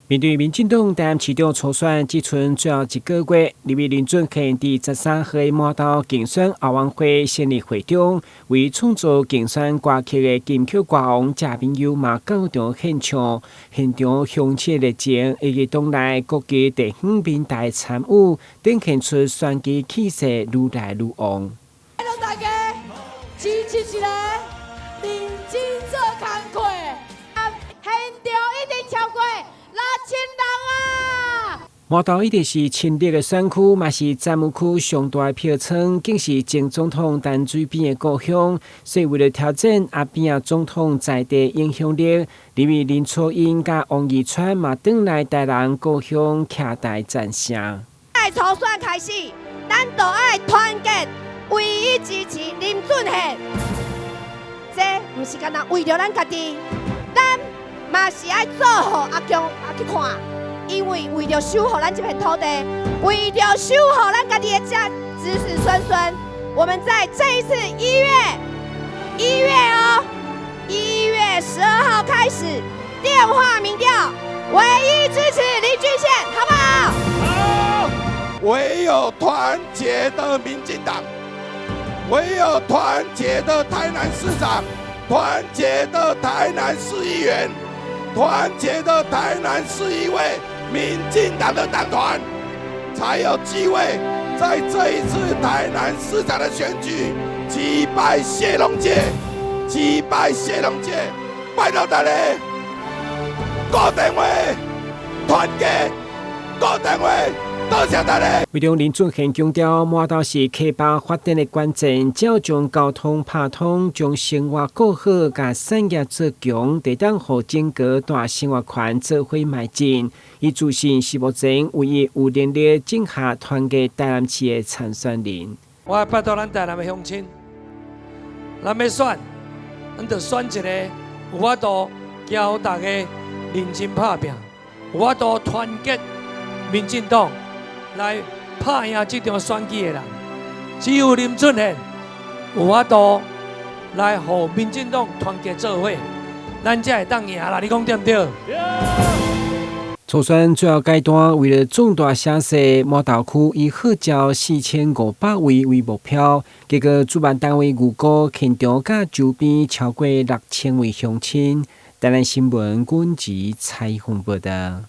面對民進黨台南市長初選，只賰最後一個月，立委林俊憲佇13號滿豆競選後援會成立會中，為創作競選歌曲的金曲歌王謝明佑嘛到場獻唱，現場鄉親熱情以及黨內各級地方民代參與，展現出選舉氣勢愈來愈旺。拜託大家支持一个認真做工課，現場一定超過6000人啊！滿豆一直是親綠的選區，嘛是贊姆區上大的票倉，更是前總統陳水扁的故鄉。所以為了挑戰阿扁仔總統在地影響力，立委林楚茵佮王義川嘛轉來台南故鄉徛台贊聲。愛初選開始，咱就愛團結，唯一支持林俊憲。這毋是干焦為著咱家己，咱嘛是愛做予阿公阿去看。因為為著守護咱這片土地，為著守護咱家己的家子子孫孫，我們在這一次一月一月哦，1月12號開始電話民調，唯一支持林俊憲，好不好？好。唯有團結的民進黨，唯有團結的台南市長，團結的台南市議員，團結的台南市議會。民進黨的黨團才有機會在這一次台南市長的選舉擊敗謝龍介，擊敗謝龍介，拜託大家，掛電話，團結，掛電話。多謝大家。會長林俊憲強調，滿豆是溪北發展的關鍵，只要將交通拍通，將生活過好，共產業做強，會當予整個大生活圈做伙邁進。伊自信是目前唯一有能力整合團結台南市的參選人。我拜託咱台南的鄉親，咱欲選，咱就選一個有法度交大家認真拍拚，有法度團結民進黨來拍贏這場選舉的人。只有林俊憲有法度來予民進黨團結做伙，咱才會當贏啦！你講對毋對？初選最後階段，為了壯大聲勢，滿豆區以號召4500位為目標，結果主辦單位預估現場佮周邊超過6000位鄉親。台南新聞阮吉採訪報道。